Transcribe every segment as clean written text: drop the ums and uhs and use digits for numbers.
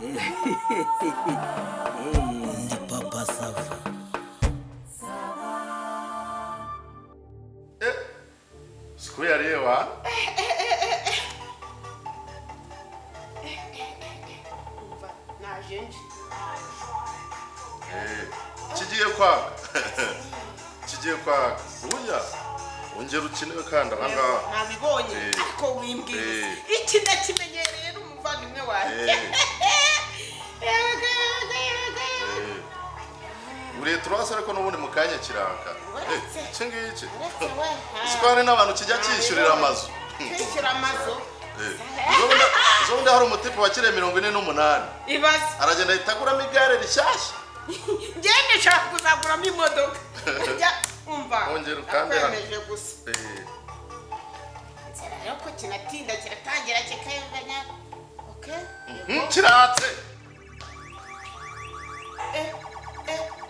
Ndi Papa Sava. Siku yariyewa. Umva naje nje. Kigiye kwaka, kigiye kwaka. Burya ongera ukine kandi aha ngaha. Nabibonye. Ariko wimbwira iki, ndakimenyereye n'umuvandimwe wanjye. Yego, yego, yego, yego. Uriye turasa, ariko n'ubundi mu kanya kiraka. Uretse. Iki ngiki Uretse we. uzi ko hari n'abantu kijya cyishyurira amazu. Cyishyura amazu. Ejo bundi hari umutipe wakiriye 48. Ibaze. Aragenda ahita aguramo igare rishyashya. Ngende nshaka kuzaguramo imodoka. Njya umva. Ongera ukande hano. Nakwemeje gusa. Nzira rero ko kinatinda, kiratangira kikayonganya. Okay. Kiratse.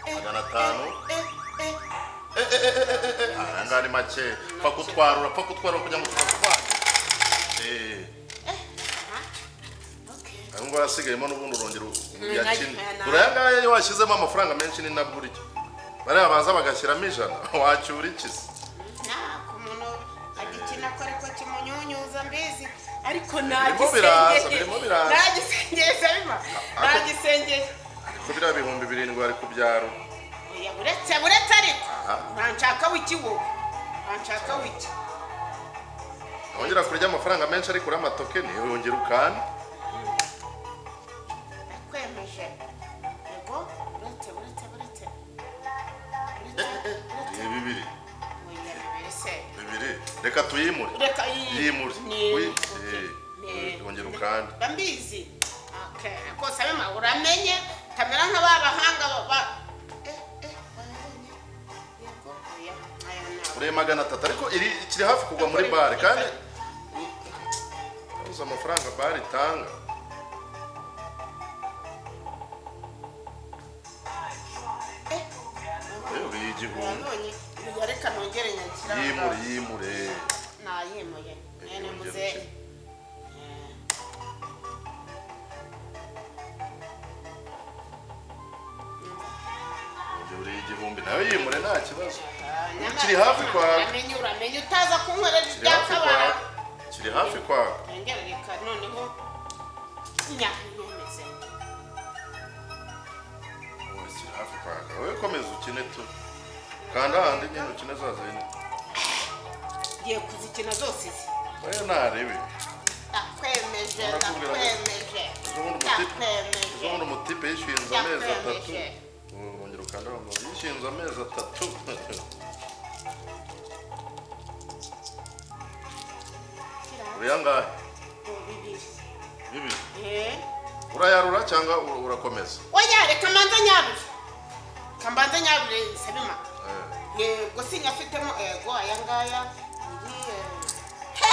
500. Aya ngaya ni make, pfa kutwarura, pfa kutwarura kugira ngo tutakuvanga. Okay. Ayo ngayo asigayemo n'ubundi urongera uyakine. Aya Dore aya ngaya iyo washyizemo amafaranga menshi ni nabwo urya. Bariya baza bagashyiramo 100, wacyura iki se? Nta ku muntu agikina ko ariko kimunyunyuza mbizi, ariko Birimo biraza, nagisengeye. birimo biraza. Nagisengeye Sabima, nagisengeye. Ariko biriya 7000 bari kubyaro. Oya, buretse, buretse, ariko Aha. ntanshaka wiki wowe, ntanshaka wiki. Wongera kurya amafaranga menshi ariko uri amatokeni, yongera ukanda. Nakwemeje, yego. Buretse, buretse, buretse, buretse, buretse. Ni 2. Oya, 2 se? 2, reka tuyimure. Reka Yimure. Okay. Wongera ukanda. Ndambizi. Okay, ariko Sabima uramenye kamera nka ba bahanga ba wabonye? Yego, oya, aya nawe. Ureye 300, ariko iri kiri hafi kugwa muri bare kandi uzi amafaranga bare itanga. Uriye 1000. Wabonye? Oya, reka nongere nyakira. Yimure, yimure. Nayimuye mwene Yongera muzehe. ukine. Ongera uriye 1000 nawe, yimure nta kibazo. Kiri hafi kwaka. Uramenye, uramenye utaza kunkorera Kiri hafi ibyakabara. kwaka, kiri hafi kwaka. Nongere, reka noneho nyemeze. Wowe, kiri hafi kwaka. Wowe komeza ukine tu, kanda handi nyine ukine za zindi. Ngiye kuzikina zose izi. Wowe ntarebe. Ndakwemeje. Ndakubwira ngo- Ndakwemeje. Ejo bundi umutipe, Ndakwemeje. ejo bundi umutipe yishyuye inzu amezi 3. Ndakwemeje. Urongera ukanda hano, yishyuye inzu amezi 3. Uri angahe? 2. 2. Urayarura cyangwa urakomeza? Oya, reka mbanze nyarure, reka mbanze nyarure, Sabima. Yego, sinyafitemo. Ego, aya ngaya iri he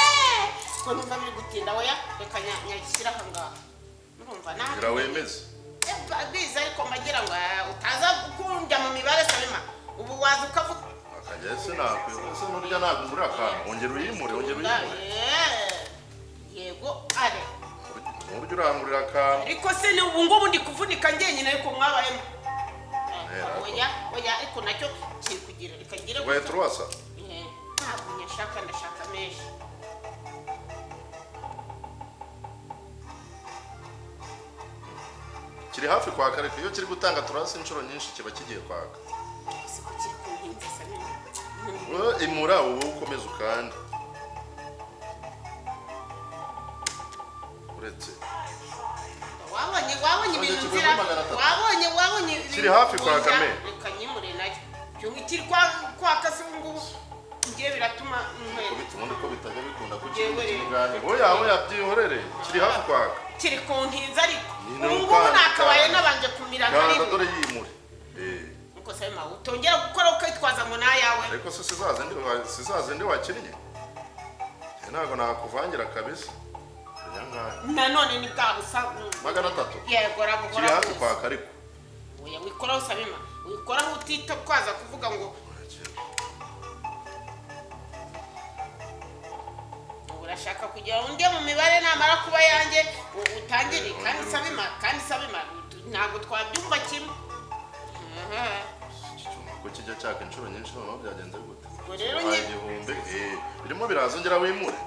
ko numva biri gutinda. Oya, reka nyashyire aha ngaha, murumva nabi. Gira wemeze. Biza, ariko mbagira ngo utaza kundya mu mibare, Sabima. Ubu waza ukavuga. Akajya se nakwibuka se nurya ntabwo ngurira akantu. Ongera uyimure, ongera uyimure. Yego, are. Nurya urangurira akantu. Ariko se ni ubu ngubu ndi kuvunika njyenyine, ariko mwabayemo. Oya, oya, ariko nacyo kiri kugira, reka ngire. Ubaye turuwasa. Ntabwo nyashaka, ndashaka menshi. Kiri hafi kwaka, ariko iyo kiri gutanga turasi inshuro nyinshi kiba kigiye kwaka. Ese ko kiri kuntinza, Sabima? Wowe imura, wowe ukomeza ukande. Uretse. Wabonye, wabonye ibintu Kigeze nzira. 300. Wabonye, wabonye ibintu. Kiri hafi kwaka. Oya, Me. Reka nyimure nayo. Cyo kiri kwaka se ubu ngubu ngiye biratuma nkwera. Ubundi ko bitajya bikunda ko Yewe kiri rero. kingahe? Oya, oya, byihorere, kiri hafi kwaka. Kiri kuntinza ariko. Nyine Ubu ngubu ukanda, nakabaye kanda. nabanje kumira nka Kanda rimwe. dore yimure. Nuko Sabima utongera gukora ukitwaza ngo nayawe. Ariko se sizaze ndi wakinnye? Njye ntabwo nakuvangira kabisa. Uri angahe? Nanone ni bwa busa. 300. Yego, rabuhora. Kiri hafi kwaka ariko. Oya, wikoraho Sabima, wikoraho utitwaza kuvuga ngo urashaka kugira undi mu mibare namara kuba yanjye utangire. Kandi Sabima, kandi Sabima, ntabwo twabyumva kimwe. Iki cyuma ko kijya cyaka inshuro nyinshi, noneho byagenze gute? Ubwo rero Ubaye 1000, birimo biraza, ongera wimure.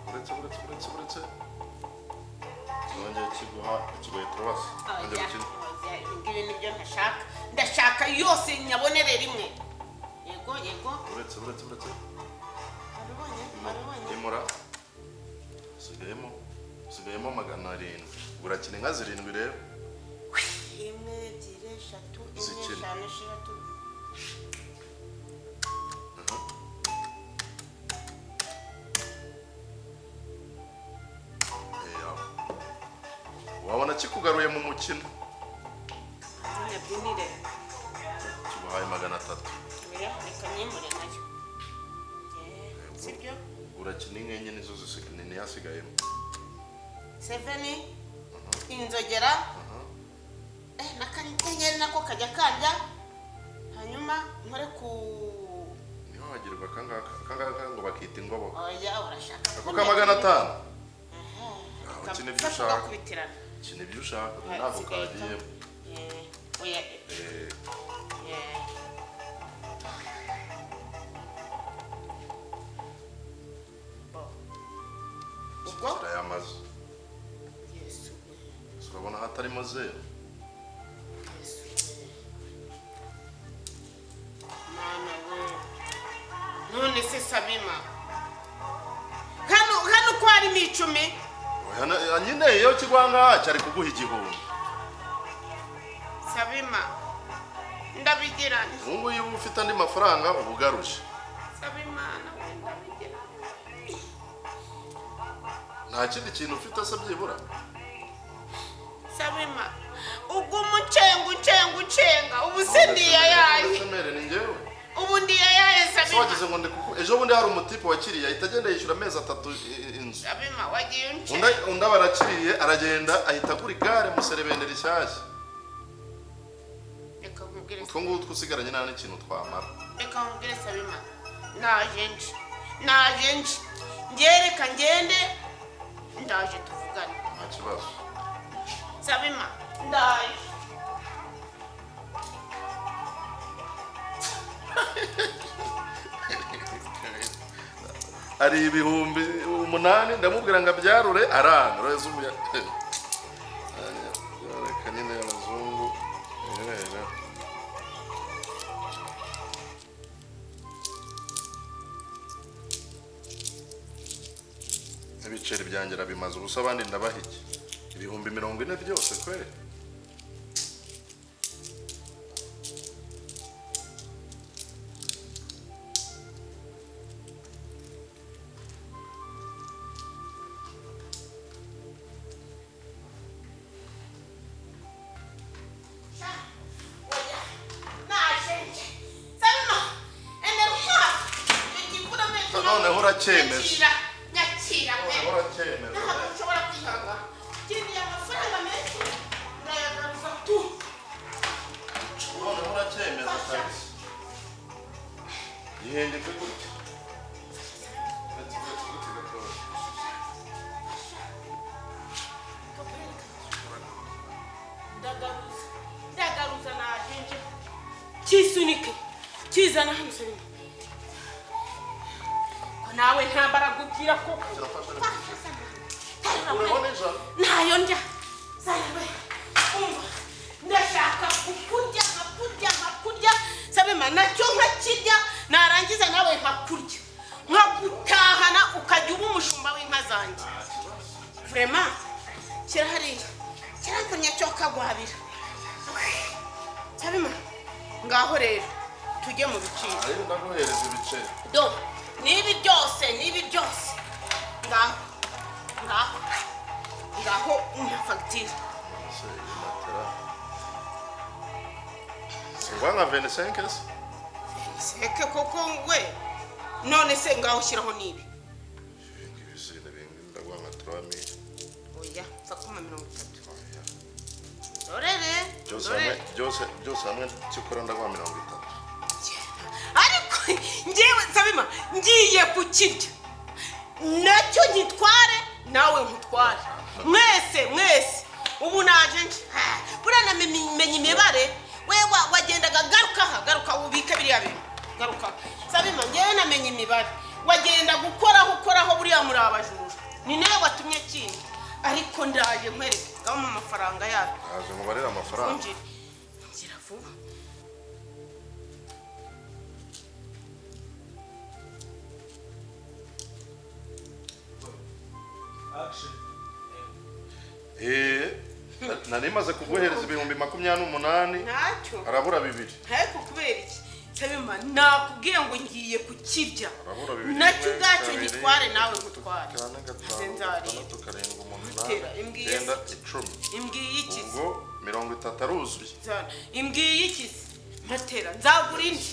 Uretse, uretse, uretse, uretse, nongeye kiguha ikigoye turabasa. Ongera Oya, ukine. Oya, ibi ngibi nibyo ntashaka. Ndashaka yose nyabonere rimwe. Yego, yego. Uretse, uretse, uretse. Wabibonye, wabibonye. Imura. Usigayemo 700. Urakina inka zirindwi rero. Imwe, ebyiri, eshatu, enye, Zikina. eshanu, esheshatu. Aho. Wabona kikugaruye mu mukino. Nyabyinire. Kiguhaye 300. Oya, reka nyimure nayo. Sibyo? Urakina inka enye, nizo zisigaye, niyo asigayemo. Seven, inzogera, n'akanyenyeri nako kajya kajya, hanyuma nkore ku Niho hagirwa akangaka, akangaka ngo bakita ingoboka. Oya, urashaka Ako ka 500. Aha, Ah, ukina ibyo ushaka. Tugakubitirana. Kina ibyo ushaka, ntabwo Hasigaye kagiyemo. Oya. Bo. Ubwo Shyira aya mazu. Yesu we. Urabona hatarimo zeru. Yesu we. Mana we. None se Sabima, hano ko harimo 10? Oya, nyine iyo kigwa ngaha cyari kuguha 1000. Sabima, ndabigira. Ubu ngubu iyo uba ufite andi mafaranga uba ugaruje. Sabimana we, ndabigira. Nta kindi kintu ufite se byibura? Sabima, uguma uncenga, uncenga, uncenga. Ubu se ndiyayaye? Ese mere ni njyewe? Ubu ndiyayaye? Se Sabima. wagize ngo ndi kuku ejo bundi hari umutipe wakiriye ahita agenda yishyura amezi 3 inzu. Sabima, wagiye uncenga. Undi aba arakiriye, aragenda ahita agura igare muserebende rishyashya. Reka nkubwire. Utwo ngutwo usigaranye nta n'ikintu twamara. Reka nkubwire Sabima, naje nje, naje nje, ngereka ngende, ndaje tuvugane. Nta kibazo. Sabima, ndaje. Hari 8000, ndamubwira ngo abyarure, aranga. Uretse ubu reka nyine abazungu rero. Ibiceri byanjye bimaze ubusa, abandi ndabaha iki? 40,000 byose kweri. Oya, naje nje Sabima, emera uhafi icyo gikura. Noneho uracyemeza. Nyakira, nyakira pe. Noneho uracyemeza. Ntabwo nshobora kwihangana, kiriya amafaranga menshi ndayagaruza tu. Noneho uracyemeza kabisa. Gihengeke gutya. Uretse, uretse, uretse gatoya. Ndagaruza, ndagaruza, naje nje. Kisunike, kizana hano Sabima, ko nawe nta mbaraga ugira koko. Kirafasha ariko. Urabona 100? Ntayo ndya. Sabe, umva, ndashaka kukurya, nkakurya, nkakurya Sabima, nacyo nkakirya, narangiza nawe nkakurya, nkagutahana, ukajya uba umushumba w'inka zanjye. Vraiment, shyira hariya, kiramvunnye cyo kagwabira. Sabima, ngaho rero tujye mu biciro. Ayo ndaguhereza ibiceri. Do nibi byose, nibi byose, ngaho, ngaho, ngaho na fagitire. Se iyi matera singwa nka 25 se? Seke koko we, none se ngaho ushyiraho nibi. Ibi ngibi si ibingibi, ndaguha nka 3000. Oya, mfa kuma 30. Oya. Dorere. Byose hamwe. Dorere. Byose, byose hamwe, cyokora ndaguha 30. Ariko njyewe Sabima, ngiye kukirya nacyo, nkitware nawe nkutware. Mwese mwese ubu naje nje. Ah, buriya namenye imibare. We wagendaga, garuka aha, garuka ubike biriya bintu, garuka. Sabima, ngewe namenye imibare. Wagenda gukoraho ukoraho, buriya muri abajura, ni nawe watumye kindi, ariko ndaje nkwereke. Ngaho mu mafaranga yacu. Naje mubarire amafaranga. Ngira ngira vuba. Nari maze kuguhereza 28,000. Ntacyo. Arabura bibiri. Ariko kubera iki, Sabima? Nakubwiye ngo ngiye kukirya. Arabura bibiri. Nacyo Rimwe, ubwacyo kabiri, gitware, nawe ngutware. Kane, Maze gatanu, nzarira. gatandatu, karindwi, Gutera, umunani, imbwiye icyenda, se. 10. Imbwiye iki se? Ubwo 30 aruzuye. Nzara. Imbwiye iki se? Matera nzagura indi.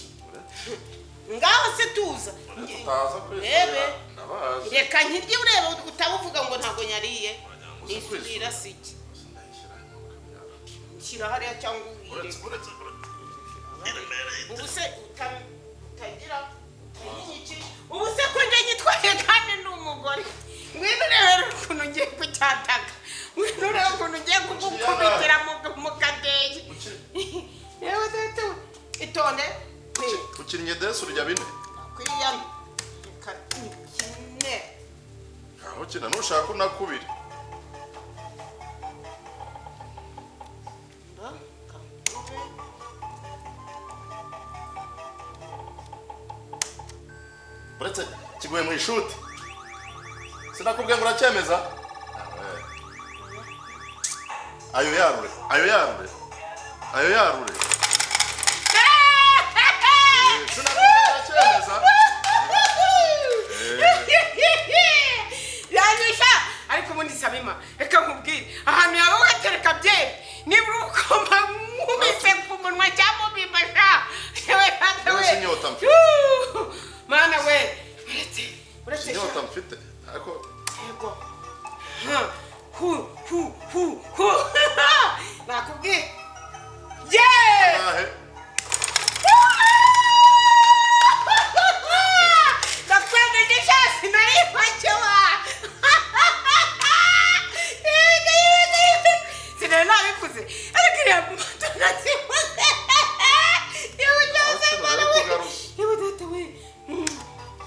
Ngaho se tuza. Utaza Rebe. kwisubira, ndabazi. Reka nkirye ureba, utabuvuga ngo ntabwo nyariye. Wagira ngo uzi Nisubira kwisubira. si iki? Ndayishyira hano, ukabyara. Nshyira hariya cyangwa ubwire. Uretse, uretse, uretse. Iremereye. Ubu se utagira utayinyikije? Ubu se ko njye nyitwaye kandi ndi umugore? Ngwino urebe ukuntu ngiye kucyataka, ngwino urebe ukuntu ngiye kugukubitira mu kadege. Yewe data we, itonde. Ukinnye desi urya bine. Kwiyana, reka nkine. Aho kina nushaka unakubire. Mba, kamube. Uretse kiguye mu ishuti, sinakubwiye ngo uracyemeza? Ayo yarure, ayo yarure, ayo yarure. Sinakubwiye ngo uracyemeza? Yanyisha. Ariko ubundi Sabima, reka nkubwire, ahantu yaba watereka byeri, nibura ukoma nkubise ku munwa cyangwa ubimasha. Yewe data we. Mbese inyota mfite. Yuuu! Mana we, uretse uretse sha. Inyota mfite ariko. Yego. Ha, hu hu hu hu, nakubwiye yeee. Ahe. Ndakwemeje, sinari makewa. Yego, yego, yego. Sinari nabivuze, ariko iriya moto nazivuze. Yewe byose. Aho Mana we. kugaruza. Yewe data we.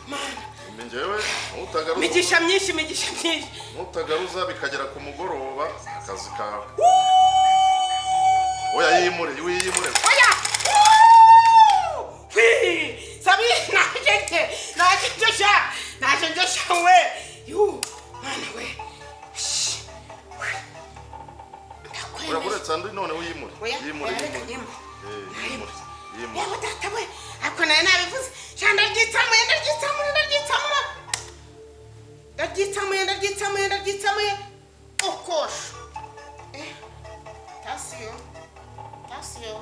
Mana. Ni njyewe ntutagaruza. Imigisha myinshi, imigisha myinshi. Ntutagaruza bikagera ku mugoroba, akazi kawe. Oya, yimure, wiyimure. Oya! Hwi! Sabi, naje nte, naje njosha, naje njosha we. Yu, mana we. Shh. Ndakwemeje. Urabura andi none wiyimure. Oya, yimure. oya, reka Yimure. nyimure. Yimure, yimure. Yewe data we, ariko nayo nabivuze. Sha, ndaryitsamuye, ndaryitsamura, ndaryitsamura. Ndaryitsamuye, ndaryitsamuye, ndaryitsamuye. Okosho. Tasiyo. Tasiyo.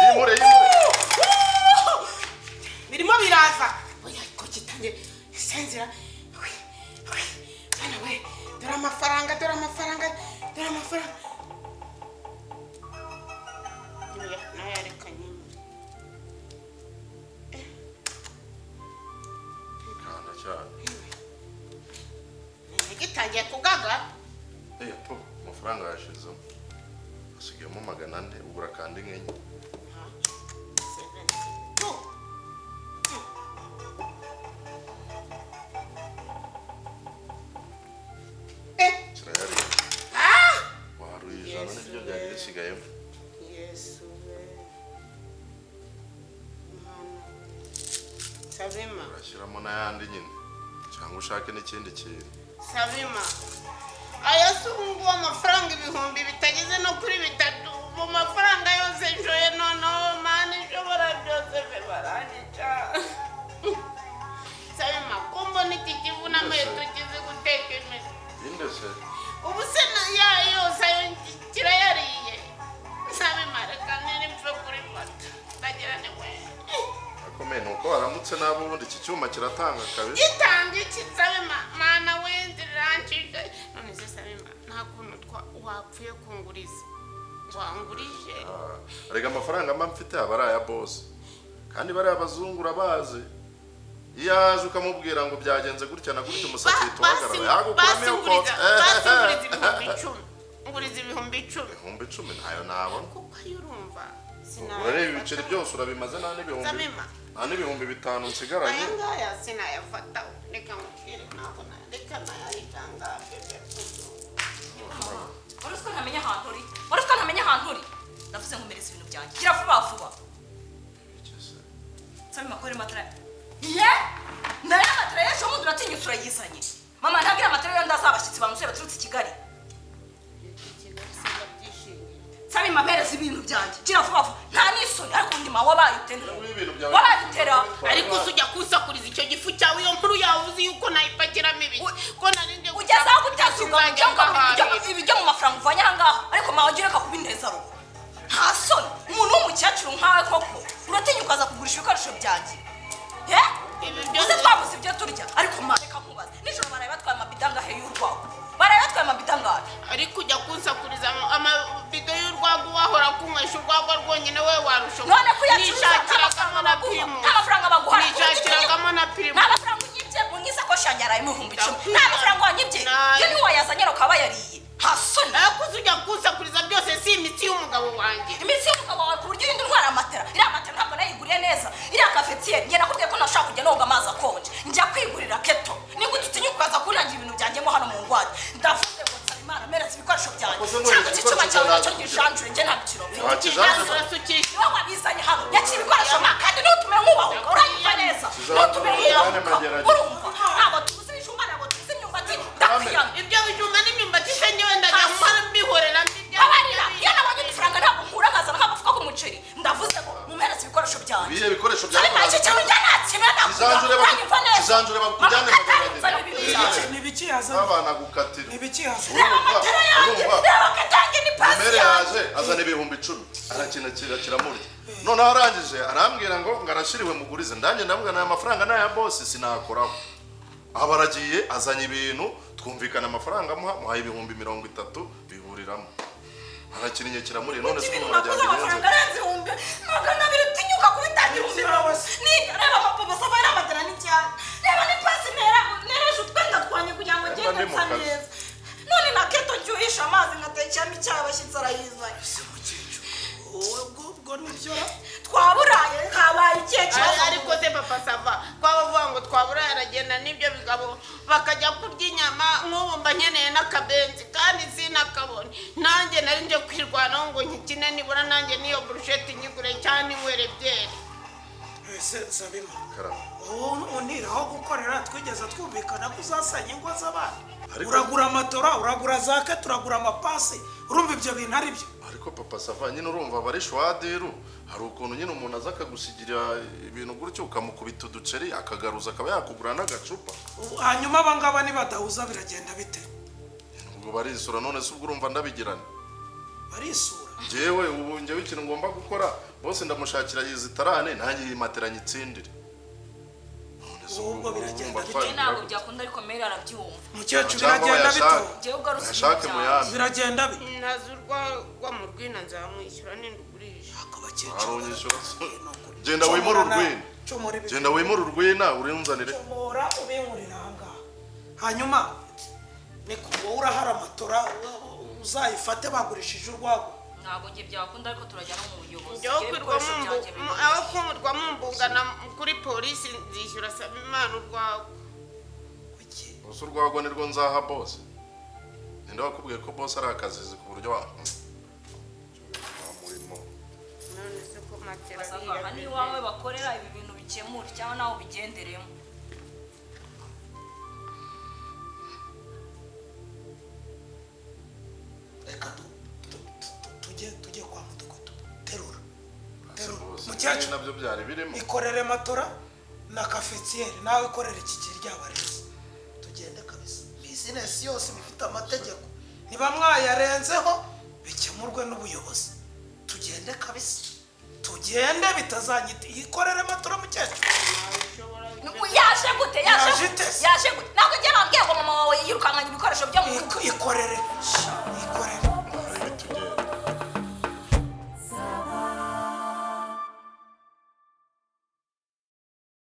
Yimure, yimure. Birimo biraza. Oya, ko kitangiye senzira. Bana we, dore amafaranga, dore amafaranga, dore amafaranga. Oya, nayo reka nyine. Kanda cyane. Gitangiye kugaga. Po, amafaranga yashizemo, hasigayemo 400, ugura kandi nk'enye. Seven, two. Kirayariye. Ah! Waruye 100. Yesu Nibyo byari we. bisigayemo. Yesu we. Mana we. Sabima. Urashyiramo n'ayandi nyine cyangwa ushake n'ikindi kintu. Sabima. Aya si ubu ngubu amafaranga ibihumbi bitageze no kuri bitatu mu mafaranga yose nshoye. Noneho Mana ishobora byose be, baranyica. Sabima, ko mbona iki kivuna amaheto kizi guteka imitwe. Inde se? Ubu se ya yose ayo kirayariye? Sabima, reka niri mpfe kuri moto, ndagira ni we. Akomeye ni uko waramutse nabi, ubundi iki cyuma kiratanga kabisa. Gitanga iki, Sabima? Mana we, inzira irancika. None se Sabima, nta kuntu wapfuye kunguriza, wangurije? Ah, erega amafaranga mba mfite aba ari aya boss, kandi bariya abazungu urabazi. Iyo aje ukamubwira ngo byagenze gutya na gutya, umusatsi uhita uhagarara, yagukuramo iyo Basinguriza ukotse. Basinguriza 10,000, nguriza 10,000. 10,000 ntayo nabona. Kuko ayo urumva Urareba ibiceri byose urabimaze, nta n'ibihumbi Samima. nta n'ibihumbi 5 nsigaranye. Aya ngaya sinayafata, reka nkubwire, ntabwo reka nayahitanga bebe. Wari uzi ko ntamenya ahantu uri? Wari uzi ko ntamenya ahantu uri? Ndavuze ngo mpereza ibintu byanjye, gira vuba vuba. Nsaba makore matara ye nayo matara y'ejo bundi, uratinyutse urayizanye. Mama, ntabwo iriya matara yo ndaza abashyitsi bamusuye baturutse i Kigali. Kigali sindabyishimiye. Nsaba imampereza ibintu byanjye, gira vuba vuba, nta n'isoni. Ariko undi ma wabaye utera? Ibintu byawe. Wabaye utera? Ariko se ujya kusakuriza icyo gifu cyawe, iyo nkuru yawe uzi yuko nayipakiramo ibiki, ko nari ngiye Ugeze aho guteza nzajya cyangwa mbahahira. Ibiryo mu mafaranga uvanye aha ngaha. Ariko mawe ujya ureka kubineza rugo, nta soni? Umuntu w'umukecuru nkawe koko uratinya ukaza kugurisha ibikoresho byanjye? Ye? Ibi byose- Uzi twabuze ibyo turya. Ariko ma, reka nkubaze, nijoro baraye batwaye amabido angahe y'urwagwa? Baraye batwaye amabido angahe? Ariko ujya kunsakuriza amabido y'urwagwa, wahora kunywesha urwagwa rwonyine, we warusha. None ko uyacuruza, nta Nishakiragamo mafaranga na baguha? Primus. Nta mafaranga baguha. Nishakiragamo na Primus. Nta mafaranga unyibye mu isakoshi yanjye yarayemo 10,000. Nta mafaranga wanyibye. Nayo. Yo ntiwayazanye, ukaba wayariye, nta soni? Ariko uzi ujya kunsakuriza byose si imitsi y'umugabo wanjye? Imitsi y'umugabo wawe, ku buryo urinda urwara amatera. Iriya matera ntabwo nayiguriye neza. Iriya cafetière, njye nakubwiye ko ntashobora kujya noga amazi akonje, njya kwigurira kettle. Ni gute utinya ukaza kunangira ibintu byanjye mo hano mu ngwate? Ndavuze ngo nsaba Imana, mpereza ibikoresho byanjye, Wakoze ngo cyangwa iki cyuma ibikoresho cyawe byawe nacyo ngishanjure. Njye nta mikino mfite. Wakijanjura. Urasukisha. Niwe wabizanye hano, yakira ibikoresho ma, kandi ntutume nkubahuka, uranyumva neza? Ntutume nkubahuka, urumva? Ntabwo tubuze ibijumba, ntabwo tubuze imyumbati, ndakwiyanga. Ibyo bijumba n'imyumbati se njyewe ndajya mpora mbihorera mbirya? Abarira, iyo nabonye udufaranga ntabwo nkura nkazana nk'agafuka k'umuceri. Ndavuze ngo mumpereze ibikoresho byanjye. Ibihe bikoresho byawe? Ariko iki kintu njye ntakimena. Kijanjure Uranyumva neza? kijanjure bakujyane Mama, Mageragere. nzana ibintu byanjye. Ni ibiki yazanye? Abana gukatira. Ni ibiki yazanye? Reba amatara yanjye. Urumva? Reba katange n'ipasi Mere yanjye. yaje azana 10,000, arakina kiramurya. Noneho arangije arambwira ngo arashyiriwe mugurize. Ndanjye ndamubwira aya mafaranga ni aya bosi, sinakoraho. Aba aragiye azanye ibintu, twumvikana amafaranga amuha, muhaye 30,000, bihuriramo, arakinnye kiramuriye. None se Ibintu umuntu nakoze, arajyana amafaranga arenze 200,000, utinyuka kubitangira 20,000? Ni reba amapapa sava yaramatara n'icyane, reba n'ipasi ntera nereje utwenda twanjye kugira ngo ngende Mba ndi mu nsa kazi. neza. None na kettle nshyuhisha amazi ngatekamo icyayi, abashyitsi arayizanye. Ese mukecuru, wowe ubwo nibyo? Twaburaye, habaye ikihe kibazo? Ariko se papa sava, twaba bavuga ngo twabura, aragenda n'ibyo bigabo bakajya kurya inyama. Nk'ubu mba nkeneye n'akabenzi kandi sinakabone. Nanjye nari nje kwirwanaho ngo nkikine, nibura nanjye n'iyo burusheti nyigure cyane, inywere byeri. Ese Nsabima, Karame. wowe unira aho gukorera, twigeze twumvikana ko uzasanya ingo z'abandi? Ariko- Uragura amatora, uragura za kettle, uragura amapasi, urumva ibyo bintu ari byo? Ariko papa sava nyine, urumva aba ari shwadiru. Hari ukuntu nyine umuntu aza akagusigira ibintu gutyo, ukamukubita uduceri, akagaruza, akaba yakugura n'agacupa. Hanyuma abangaba nibadahuza biragenda bite? Ubwo barisura. None se ubwo urumva ndabigirana? Barisura. Njyewe ubu njyewe ikintu ngomba gukora, bose ndamushakira izi tarane, nanjye iyi matera nyitsindire. None se Ubwo biragenda urumva bite? twabigira Ntabwo gute? byakunda, ariko mere arabyumva. Mukecuru, Cyangwa biragenda bite? bayashake. Njyewe ugarutse Bayashake ibintu muyampe. Biragenda bite? Ntazi urwagwa mu rwina, nzamwishyura nindugurisha. Ako bakecuru. Arunyishyura. Ni ukuri. Genda wimure urwina. Comora ibi. Genda wimure urwina urinzanire. Comora ubinkurira aha ngaha. Hanyuma niko wowe urahara amatora uzayifate bagurishije urwagwa. Ntabwo njye byakunda, ariko turajya no mu buyobozi. Njyewe Njyewe kwirwa ibikoresho byanjye aho kwirwa mumbungana kuri polisi, nzishyura Sabimana urwagwa. Kuki? Gusa urwagwa nirwo nzaha bose. Ninde wakubwiye ko bose ari akazizi ku buryo wa murimo? None se ko matera Basanga aha ni iwawe bakorera ibi bintu bikemura, cyangwa nawe ubigenderemo? Reka tujye kwa mudugudu. Terura, terura. Bose Mukecuru, nabyo byari birimo. ikorere matora na cafetière, nawe ikorere iki kiryabarezi, tugende kabisa. Bizinesi yose iba ifite amategeko, niba mwayarenzeho bikemurwe n'ubuyobozi. Tugende kabisa, tugende bitazanyita. Ikorere matora, mukecuru. Yaje gute? Yaje Yaje gute? ite se? Yaje gute? Ntabwo njye bambwiye ngo mama wawe yirukankanye ibikoresho byo mu rugo. Ikorere.